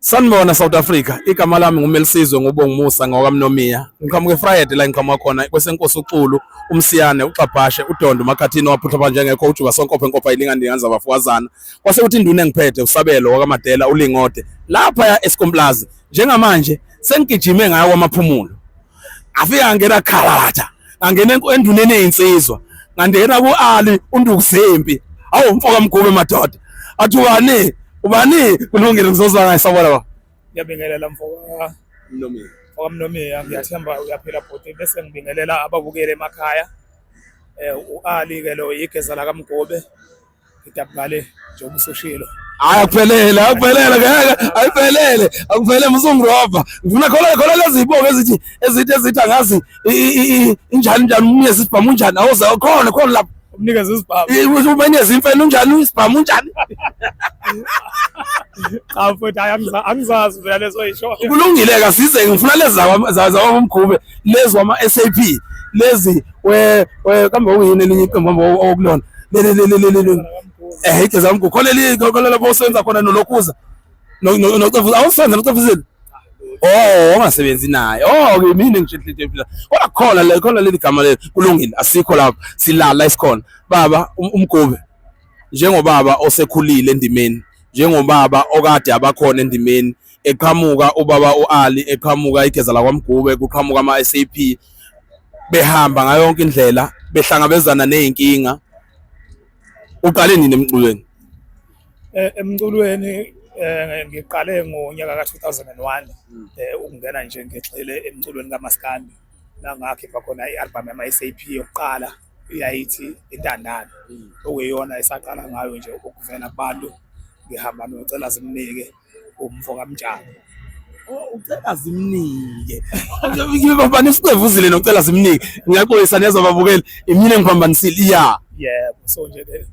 Sanibona South Africa, igama lami nguMelisizwe nguBongumusa ngowakaMnomiya. Ngiqhamuka eFrayede la ngiqhamuka khona kwesenkosi uXulu, uMsiyane, uXabhashe, uDondo, uMakhathini owaphutha njengekho uJuba Sonkophe enkopha ilingane ndingane zabafuwazana. Kwase kuthi induna engiphethe uSabelo wakaMadela uLingode lapha eSkomplazi. Njengamanje sengigijime ngayo kwamaphumulo. Afika ngangena khalatha, ngangena enduneni eyinsizwa. Ngangena ku-Ali uNdukuzempi. Awu mfoka Mgube madoda. Athi ubani? Ubani? Kulungile ngizozwa ngaye sawubona baba. Ngiyabingelela mfoka Mnomiya. mfoka Mnomiya, ngiyathemba uyaphila bhuti, bese ngibingelela ababukeli emakhaya. U-Ali ke lo igeza lakaMgobe ngidabukale njengoba usushilo. Hayi akuphelele, akuphelele ngeke, ayiphelele, akuphelele musungirobha. Ngifuna khona khona lezi zibongo ezithi ezithi ezithi angazi injani njani umnikeze isibhamu unjani awuze khona khona lapho. Umnikeze isibhamu. Umenyeza imfene unjani isibhamu unjani? Cha mfowethu, hayi angizazi phela lezo yisho. Kulungile ke size ngifuna lezi zakwa Mgube lezi wama SAP lezi we kambe uyini elinye iqembu kambe okulona le le le le le igeza Mgube khona eli khona lapho osebenza khona nolokhuza nocefuza awusebenza nocefuzile. Oh ongasebenzi naye. Oh ke mina ngisho into kodwa khona le khona leli gama leli kulungile asikho lapho silala isikhona. Baba uMgube njengobaba osekhulile endimeni njengobaba okade abakhona endimeni eqhamuka ubaba uAli eqhamuka igeza lakwaMgube kuqhamuka ama SAP behamba ngayo yonke indlela behlangabezana nezinkinga uqale nini emculweni? Emculweni ngiqale ngonyaka ka-2001 ukungena nje ngigxile emculweni kaMaskandi la ngakhipha khona i-album yama-SAP yokuqala iyayithi Intandane, okuyiyona esaqala ngayo nje ukuvela kubantu ngihamba noCela Zimnike umfo kaMtshali. Oh, uCela Zimnike. Ngibambane isicevuzile noCela Zimnike. Ngiyaxolisa nezwa babukeli, imina engiphambanisile. Yeah. Yebo, so nje ke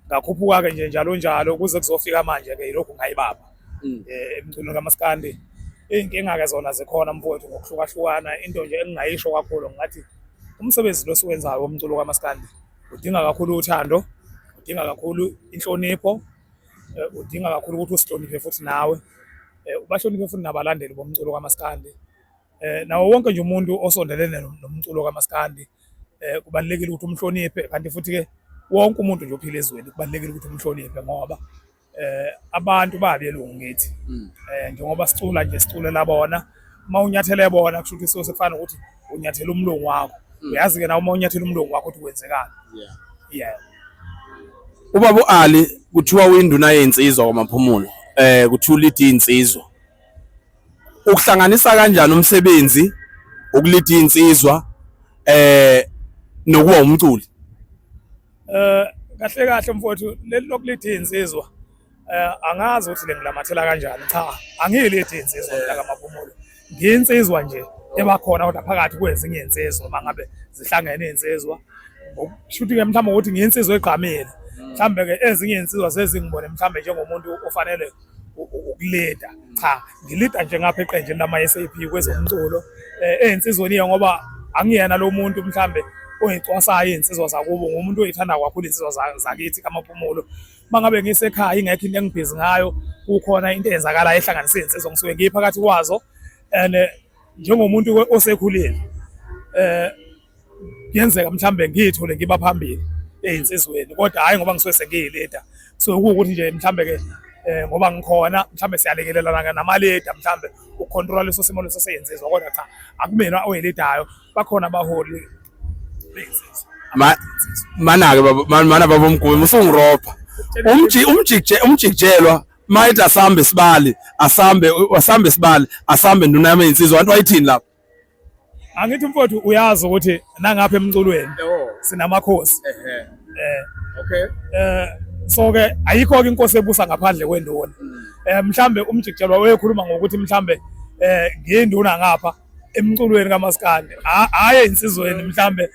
ngakhuphuka ke nje njalo njalo kuze kuzofika manje ke yilokhu ngayibaba. Emculweni kaMaskandi iy'nkinga ke zona zikhona mfowethu ngokuhlukahlukana. Into nje engingayisho kakhulu ngathi umsebenzi lo siwenzayo womculo kaMaskandi udinga kakhulu uthando, udinga kakhulu inhlonipho, udinga kakhulu ukuthi usihloniphe futhi nawe, ubahloniphe futhi nabalandeli bomculo kaMaskandi. Nawo wonke nje umuntu osondelene nomculo kaMaskandi kubalulekile ukuthi umhloniphe, kanti futhi-ke wonke umuntu nje ophila ezweni kubalulekile ukuthi umhloniphe ngoba abantu babelungu ngithi njengoba sicula nje siculela bona, uma unyathele bona kusho ukuthi so sekufana ukuthi unyathela umlungu wakho. Uyazi-ke nawe uma unyathela umlungu wakho ukuthi kwenzekani. Yeah. Ubaba uAli kuthiwa uyinduna yezinsizwa kwaMaphumulo. Kuthiwa ulida insizwa. Ukuhlanganisa kanjani umsebenzi ukulida insizwa nokuba umculi? Kahle kahle mfowethu leli lokulida insizwa angazi ukuthi lengilamathela kanjani. Cha, angiyilidi insizwa mina kaMaphumulo. Ngiyinsizwa nje ebakhona kodwa phakathi kwezinye insizwa mangabe zihlangene insizwa. Kusho ke mhlawumbe ukuthi ngiyinsizwa egqamile. Mhlawumbe ke ezinye insizwa sezingibone mhlawumbe njengomuntu ofanele ukulida. Cha, ngilida nje ngapha eqenjini lama SAP kwezomculo. Ey'nsizweni ngoba angiyena lo muntu mhlambe oyicwasayo iy'nsizwa zakubo, ngumuntu oyithanda kakhulu iy'nsizwa zakithi kaMaphumulo. Mangabe ngisekhaya ingekho into engibhizi ngayo, kukhona into eyenzakalayo ehlanganisa iy'nsizwa ngisuke ngiphakathi kwazo and njengomuntu osekhulile kuyenzeka mhlambe ngiyithole ngiba phambili ey'nsizweni kodwa hhayi ngoba ngisuke sengiyilida. So kuwukuthi nje mhlambe ke ngoba ngikhona mhlambe siyalekelelana namalida mhlambe ukukhontrola leso simo leso sey'nsizwa, kodwa cha akumina oyilidayo, bakhona abaholi bey'nsizwa. Mana-ke baba, mana baba uMgube musungirobha. Umjikijelwa mayithi asambe sibali, asambe asambe sibali, asambe nduna yami insizwa. Abantu wayithini lapho? Angithi mfowethu uyazi ukuthi nangapha emculweni sinamakhosi. Okay. So ke ayikho ke inkosi ebusa ngaphandle kwenduna. Mhlambe umjikijelwa oyekhuluma ngokuthi mhlambe ngiyinduna ngapha emculweni kaMaskandi, hhayi insizweni mhlambe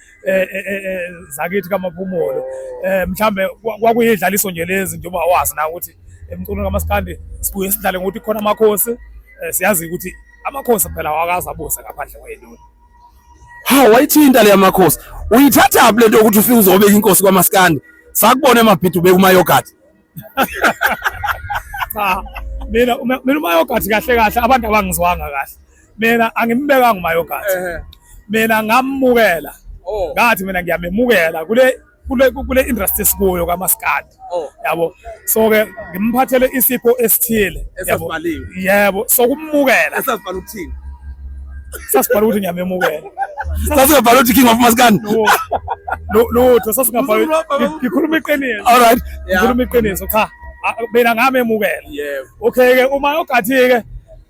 zakithi kaMaphumulo. Mhlambe kwakuyidlaliso nje lezi njengoba wazi na ukuthi emculweni kaMaskandi sibuye sidlale ngokuthi khona amakhosi. Siyazi ukuthi amakhosi phela awakaze abuse ngaphandle kwenduna. Ha, wayithinta le yamakhosi. Uyithathaphi lento yokuthi ufike uzobeka inkosi kwaMaskandi? Sakubona emabhidi ubeka umayogurt. Cha. Mina uMayogathi kahle kahle abantu abangizwanga kahle. Mina angimbekanga uMayogathi. Mina ngamukela. Oh. Ngathi mina ngiyamemukela kule industry esikuyo kaMaskandi. Oh. Yabo. So ke ngimphathele isipho esithile. Yabo. Esasibhaliwe. Yebo, sokumukela. Esasibhala ukuthini? Sasibhala ukuthi ngiyamemukela. Sasingabhala ukuthi King of Maskandi. Lutho sasingabhala. Ngikhuluma iqiniso. All right. Ngikhuluma iqiniso cha. Mina ngamemukela. Yebo. Okay ke uma ugathi ke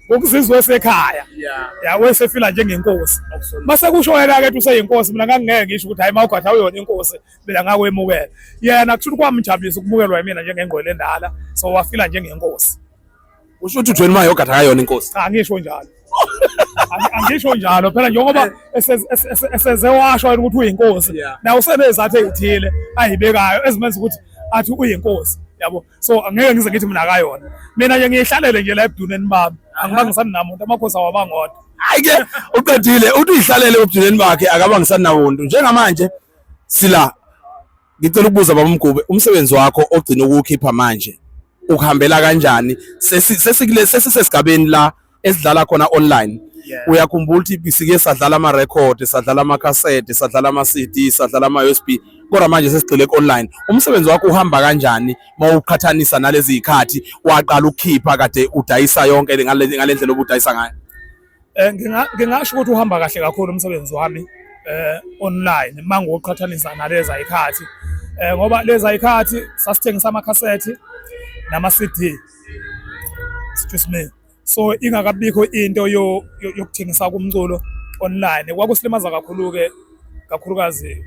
ngokuzizwa esekhaya. Yeah. Ya wesefila njengenkosi. Mase kusho yena ke ukuthi useyinkosi mina ngangingeke ngisho ukuthi hayi mawugathi awuyona inkosi mina ngakwemukela. Yena kusho ukuthi kwamjabulisa ukumukelwa yimina njengengqwele endala so wafila njengenkosi. Usho ukuthi uJohn Mayogathi akayona inkosi. Cha angisho njalo. Angisho njalo phela njengoba eseze washo yena ukuthi uyinkosi. Yeah. Na usenezathu ezithile ayibekayo ezimenza ukuthi athi uyinkosi. Yabo. So angeke ngize ngithi mina akayona. Mina nje ngiyihlalele nje la ebuduneni bami. Angibangi sanamuntu amakhosi awabangodwa. Hayi ke uqedile uthi uyihlalele ebuduneni bakhe akabangisani namuntu. Njengamanje sila ngicela ukubuza baba Mgube umsebenzi wakho ogcina ukuwukhipha manje ukuhambela kanjani sesikule sesisesigabeni la esidlala khona online. Uyakhumbula ukuthi sike sadlala ama record, sadlala ama cassette, sadlala ama CD, sadlala ama USB, kodwa manje sesigxile ku online. Umsebenzi wakho uhamba kanjani mawuqhathanisa nalezi zikhathi waqala ukukhipha kade udayisa yonke ngale ndlela obudayisa ngayo? Ngingasho ukuthi uhamba kahle kakhulu umsebenzi wami online mangiwuqhathanisa naleza ikhathi, ngoba leza ikhathi sasithengisa amakhasethi nama CD. Excuse me. So ingakabikho into yokuthengisa kumculo online kwakusilimaza kakhulu ke kakhulukazi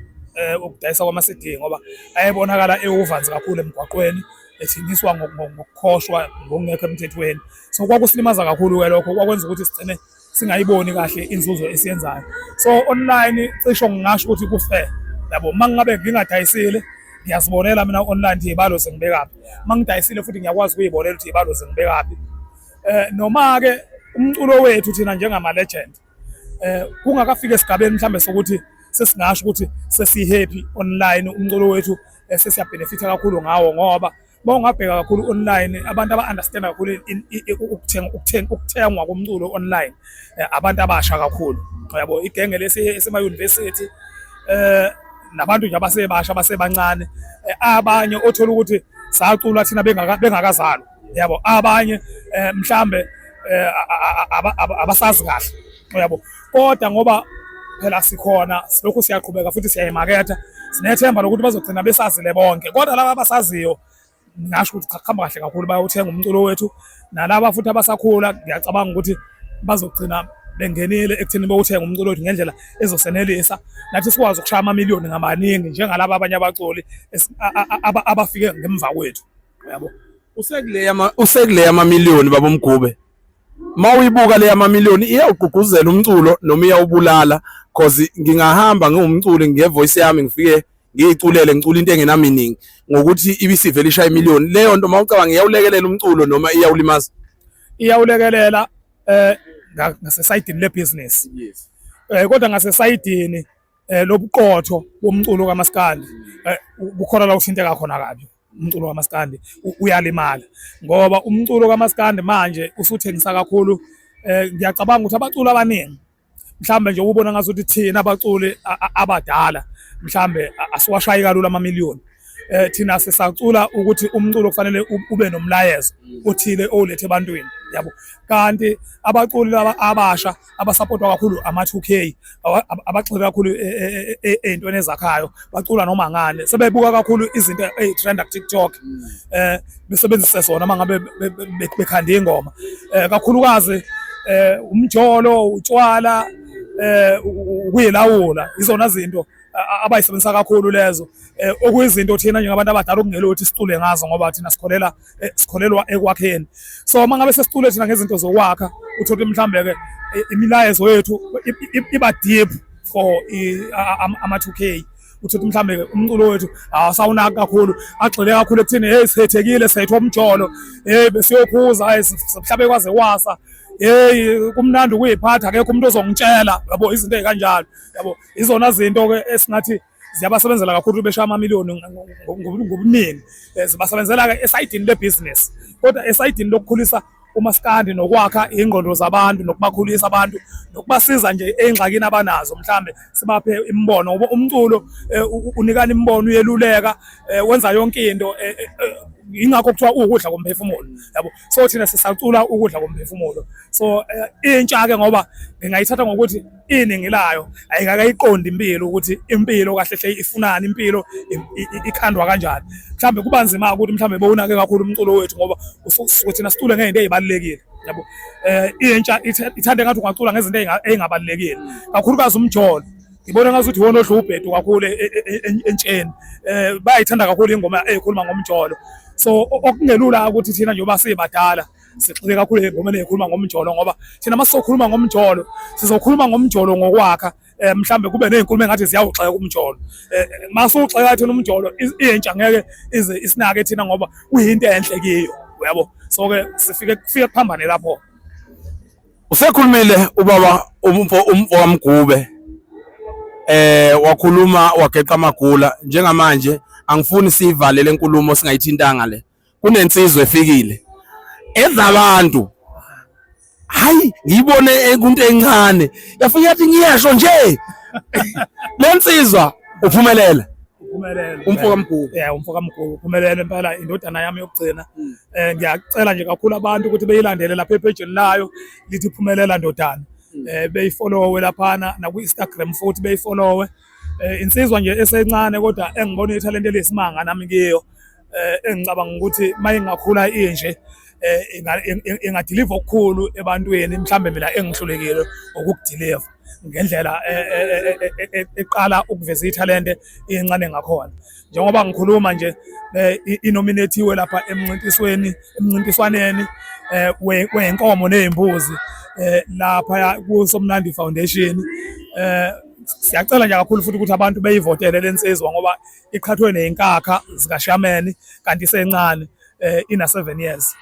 ukudayisa kwama CD ngoba ayebonakala ewuvanzi kakhulu emgwaqweni ethengiswa ngokukhoshwa ngokungekho emthethweni. So kwakusilimaza kakhulu ke lokho, kwakwenza ukuthi sigcine singayiboni kahle inzuzo esiyenzayo. So online cisho ngingasho ukuthi ku-fair. Yabo, uma ngabe ngingadayisile ngiyazibonela mina online ukuthi iy'balo zingibekaphi. Uma ngidayisile futhi ngiyakwazi ukuyibonela ukuthi iy'balo zingibekaphi. Noma ke umculo wethu thina njengama legend kungakafika esigabeni mhlambe sokuthi sesingasho ukuthi sesi-happy online umculo wethu sesiyabhenefitha kakhulu ngawo, ngoba uma ungabheka kakhulu online abantu aba-understand kakhulu ukuthengwa komculo online abantu abasha kakhulu. Yabo, igenge lesi esema-university nabantu nje abasebasha abasebancane, abanye othola ukuthi sacula thina bengakazalwa. Yabo, abanye mhlambe abasazi kahle. Yabo, kodwa ngoba phela sikhona silokhu siyaqhubeka futhi siyayimaketha, sinethemba lokuthi bazogcina besazile bonke. Kodwa laba abasaziyo ngingasho ukuthi cha kuhamba kahle kakhulu, bayawuthenga umculo wethu. Nalaba futhi abasakhula ngiyacabanga ukuthi bazogcina bengenile ekutheni bawuthenga umculo wethu ngendlela ezosenelisa nathi sikwazi ukushaya amamiliyoni ngamaningi njengalaba abanye abaculi abafike ngemva kwethu. Yabo. Usekule yamamiliyoni baba Mgube. Mawuyibuka le yamamiliyoni iyawugqugquzela umculo noma iyawubulala? Cause ngingahamba ngiwumculi ngevoice yami ngifike ngiyiculele ngicula into engenaminingi ngokuthi ibisivele ishaya imiliyoni. Leyo nto mawucabanga iyawulekelela umculo noma iyawulimaza? Iyawulekelela ngasesayidini lebusiness. Yes. Kodwa ngasesayidini lobuqotho bomculo kaMaskandi kukhona la uthinteka khona kabi. Umculo kaMaskandi uyalimala ngoba umculo kaMaskandi manje usuthengisa kakhulu. Ngiyacabanga ukuthi abaculi abaningi mhlambe nje ubona ngazuthi thina abaculi abadala mhlambe asiwashayi kalula amamiliyoni. Thina sisacula ukuthi umculo kufanele ube nomlayezo othile owulethe ebantwini. Yabo, kanti abaculi laba abasha abasapotwa kakhulu ama-2K abagxile kakhulu ey'ntweni ezakhayo, bacula noma ngani, sebebuka kakhulu izinto ey'trenda ku-TikTok, besebenzise sona uma ngabe bekhanda iy'ngoma, kakhulukazi umjolo, utshwala, ukuyilawula, izona zinto abayisebenzisa kakhulu lezo, okuyizinto thina njengabantu abadala okungelothu sicule ngazo ngoba thina sikholelwa ekwakheni. So uma ngabe sesicule thina ngezinto zokwakha, uthole mhlambe ke imilayezo yethu iba deep for ama-2K. Uthole mhlambe ke umculo wethu awusawunaki kakhulu, agxile kakhulu ekuthini hey sihethekile, sihethwe umjolo, hey besiyophuza, hey mhlambe kwaze kwasa, hey kumnandi ukuyiphatha, akekho umuntu ozongitshela. Yabo, izinto ey'kanjalo. Yabo, izona zinto ke esingathi ziyabasebenzela kakhulu beshaya amamiliyoni ngobuningi. Zibasebenzela ke esayidini lebusiness, kodwa esayidini lokukhulisa umaskandi nokwakha ingqondo zabantu nokubakhulisa abantu nokubasiza nje ey'ngxakini abanazo, mhlambe sibaphe imibono, ngoba umculo unikana imibono, uyeluleka, wenza yonke into, ingakho kuthiwa uwukudla komphefumulo, yabo. So thina sisacula ukudla komphefumulo. So intsha-ke, ngoba ngingayithatha ngokuthi iningi layo ayikakayiqondi impilo, ukuthi impilo kahle hle ifunani, impilo ikhandwa kanjani. Mhlambe kuba nzima ukuthi mhlambe bewunake kakhulu umculo wethu, ngoba usuke thina sicule ngey'nto ey'balulekile, yabo. Intsha ithande ngathi ungacula ngezinto ey'ngabalulekile, kakhulukazi umjolo. Ngibona ngazuthi iwona odla ubhedu kakhulu entsheni. Bayayithanda kakhulu ingoma ey'khuluma ngomjolo. So okungelula ukuthi thina njengoba sibadala sigxile kakhulu ey'ngomeni ey'khuluma ngomjolo, ngoba thina uma sizokhuluma ngomjolo sizokhuluma ngomjolo ngokwakha, mhlambe kube ney'nkulumo engathi ziyawugxeka umjolo. Mase ugxeka thina umjolo, intsha ngeke ize isinake thina, ngoba kuyinto enhle kiyo, uyabo. So-ke sifike kufike kuphambane lapho. Usekhulumile ubaba umfo kaMgube, wakhuluma wageqa amagula. Njengamanje angifuni siyivale lenkulumo singayithintanga le. Kunensizwe efikile ezabantu, hayi, ngiyibone kunto encane, yafika yathi ngiyasho nje lensizwa uphumelela. Uphumelele. Umfo kaMgube. Yeah, umfo kaMgube uphumelele impela, indodana yami yokugcina. Ngiyacela nje kakhulu abantu ukuthi beyilandele lapha ephejini layo, lithi Phumelela Ndodana. Beyifollowe laphana naku-Instagram futhi beyifollowe. Insizwa nje esencane, kodwa engibona ithalente eliyisimanga nami kiyo, engicabanga ukuthi mayingakhula inje ingadeliver okukhulu ebantwini, mhlambe mina engihlulekile ukukudeliver ngendlela eqala ukuveza ithalente incane ngakhona. Njengoba ngikhuluma nje, inominathiwe lapha emncintisweni, emncintiswaneni wenkomo nezimbuzi lapha kuSomnandi Foundation. Siyacela nje kakhulu futhi ukuthi abantu beyivotele lensizwa, ngoba iqhathwe nezinkakha zikashameni kanti isencane, ina 7 years,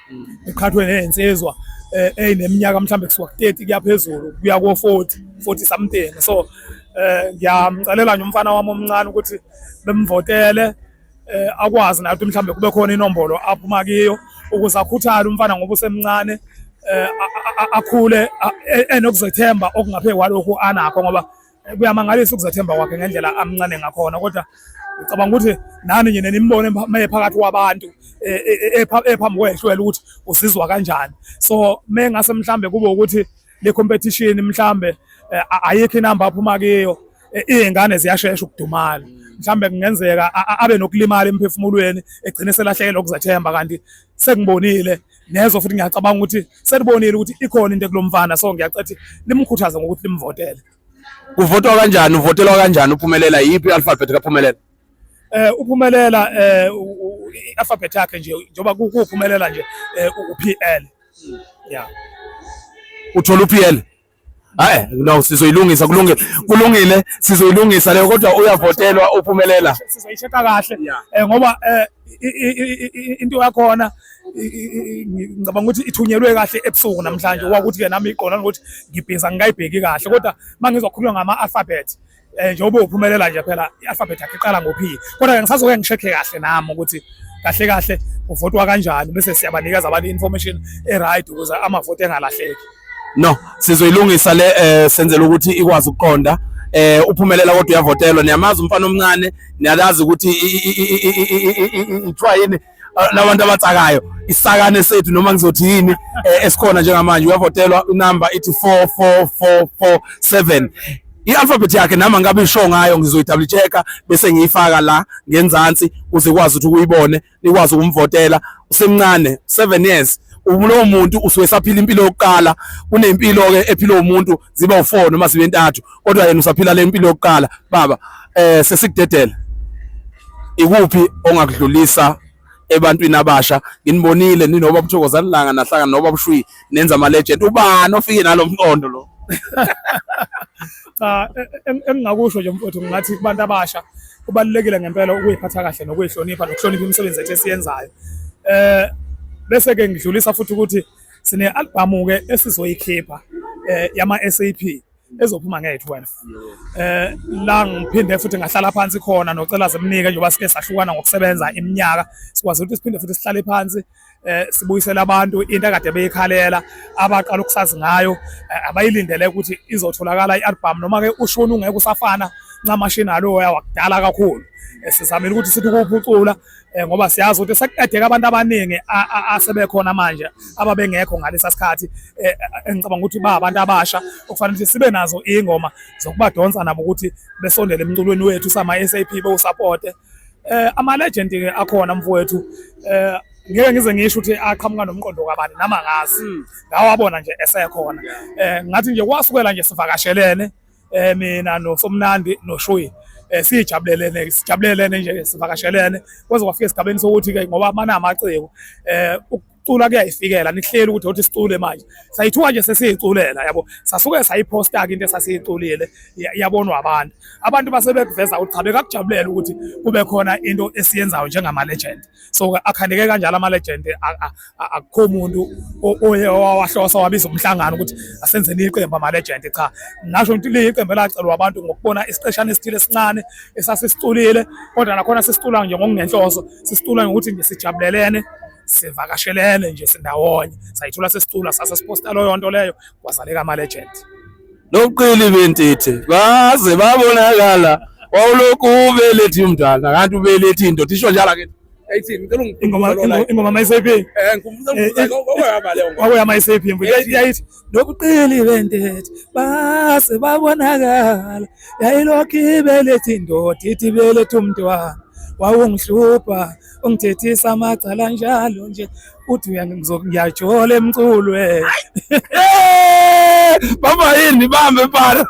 iqhathwe nezinsizwa eyineminyaka mhlambe kusuka ku-30 kuya phezulu, kuya ko-40, 40 something. So ngiyamcelela nje umfana wami omncane ukuthi bemvotele, akwazi naye ukuthi mhlambe kube khona inombolo aphuma kiyo ukuze akhuthale umfana, ngoba usemncane, akhule enokuzethemba okungaphezu kwalokhu anakho, ngoba kuyamangalisa ukuzethemba kwakhe ngendlela amncane ngakhona. Kodwa ngicabanga ukuthi nani nje nimbone maye phakathi kwabantu, ephambi kwehlwele, ukuthi uzizwa kanjani. So mengase mhlambe kube ukuthi le competition mhlambe ayikho inamba aphuma kiyo, iy'ngane ziyashesha ukudumala, mhlambe kungenzeka abe nokulimala emphefumulweni, egcine selahlekelwa ukuzethemba. Kanti sengibonile nezo futhi ngiyacabanga ukuthi selibonile ukuthi ikhona into ekulo mfana. So ngiyacela ukuthi limkhuthaze ngokuthi limvotele. Kuvotwa kanjani? Uvotelwa kanjani uphumelela? Yiphi i-alphabet kaphumelela? Uphumelela, i-alphabet yakhe nje, njengoba kuphumelela nje, u-PL, yeah. Uthola uPL. Hayi no, sizoyilungisa, kulungile, kulungile, sizoyilungisa leyo, kodwa uyavotelwa uphumelela. Sizoyisheka kahle, ngoba into yakhona ngicabanga ukuthi ithunyelwe kahle ebusuku namhlanje, wakuthi ke nami iqona ukuthi ngibhiza ngingayibheki kahle. Kodwa mangizwakhulunywa ngama-alphabet, njengoba uphumelela nje phela, i-alphabet yakhe iqala ngo-P. Kodwa ke ngisazoke ngishekhe kahle nami ukuthi kahle kahle kuvotwa kanjani, bese siyabanikeza abantu i-information e-right ukuze amavoti engalahleki. No, sizoyilungisa le, senzela ukuthi ikwazi ukuqonda. Uphumelela kodwa uyavotelwa. Niyamazi umfana omncane, niyalazi ukuthi ithiwa yini labantu abatsakayo, isakane sethu noma ngizothi yini, esikhona njengamanje. Uyavotelwa, inamba ithi 44447, i-alphabet yakhe. Nami angabe isho ngayo, ngizoyi-double checka bese ngiyifaka la ngenzansi ukuze ikwazi ukuthi ukuyibone, nikwazi ukumvotela. Usemncane, 7 years. Lowo muntu usuke esaphila impilo yokuqala. Kunempilo-ke ephilwe umuntu ziba u4 noma zibe ntathu, kodwa yena usaphila le mpilo yokuqala. Baba, sesikudedela, ikuphi ongakudlulisa ebantwini abasha? Nginibonile ninoba buThokozani Langa nahlangana noba buShwi, nenza ama-legend. Ubani ofike nalo mqondo lo? Cha, engingakusho nje mfowethu, ngingathi kubantu abasha kubalulekile ngempela ukuyiphatha kahle nokuyihlonipha nokuhlonipha imisebenzi ethu esiyenzayo. Bese ke ngidlulisa futhi ukuthi sine album ke esizoyikhipha yama SAP. Ezophuma nge-12. La ngiphinde futhi ngahlala phansi khona nocela zimnike, njengoba sike sahlukana ngokusebenza iminyaka, sikwazi ukuthi siphinde futhi sihlale phansi, sibuyisele abantu into akade beyikhalela, abaqala ukusazi ngayo, abayilindele ukuthi izotholakala i-album, noma ke ushuni ungeke usafana ncamashi naloya wakudala kakhulu. Sizamile ukuthi sithi ukuphucula, ngoba siyazi ukuthi sekuqedeka abantu abaningi asebekhona manje ababengekho ngalesa sikhathi, engicabanga ukuthi ba abantu abasha okufanele ukuthi sibe nazo ingoma zokubadonsa nabo ukuthi besondele emculweni wethu sama SAP bewusupporte. Ama legend ke akhona mfowethu, ngeke ngize ngisho ukuthi aqhamuka nomqondo kabani, nama ngazi, ngawabona nje esekhona. Ngathi nje kwasukela nje sivakashelene, mina noSomnandi noShuyi, sijabulelene, sijabulelene nje, sivakashelene kwaze kwafika esigabeni sokuthi ke ngoba banamaciko, ukucula kuyayifikela, nihleli ukuthi othi sicule manje, sayithuka nje sesiyiculela yabo, sasuke sayiposta ke into esasiyiculile, yabonwa abantu base bekuveza ukuthi cha, bekakujabulela ukuthi kube khona into esiyenzayo njengama legend. So akhandeke kanjalo ama legend, akukho umuntu oye wahlosa wabiza umhlangano ukuthi asenzeni iqembu ama legend. Cha, ngisho ukuthi liyiqembu elacelwa abantu ngokubona isiqeshana esithile esincane esasisiculile, kodwa nakhona sisicula nje ngokungenhloso, sisicula ngokuthi nje sijabulelene, sivakashelene nje sindawonye, sayithola sesicula, sase siposta leyo nto leyo, kwazaleka ama legend. Nobuqili bentithe baze babonakala, wawulokhu ubelethe umntwana kanti ubelethe indoda, isho njalo ke, ayithini, ngicela. Ingoma ama SAP. Ngikhumbuza kwakuyaba leyo ngoma. Kwakuyama SAP mfowethu, yayithi nobuqili bentethe base babonakala, yayilokhu ibelethe indoda, ithi belethe umntwana, wawungihlupha ungithethisa amacala njalo nje, uthi ngiyajola emculweni. Baba yini, bambe mfana.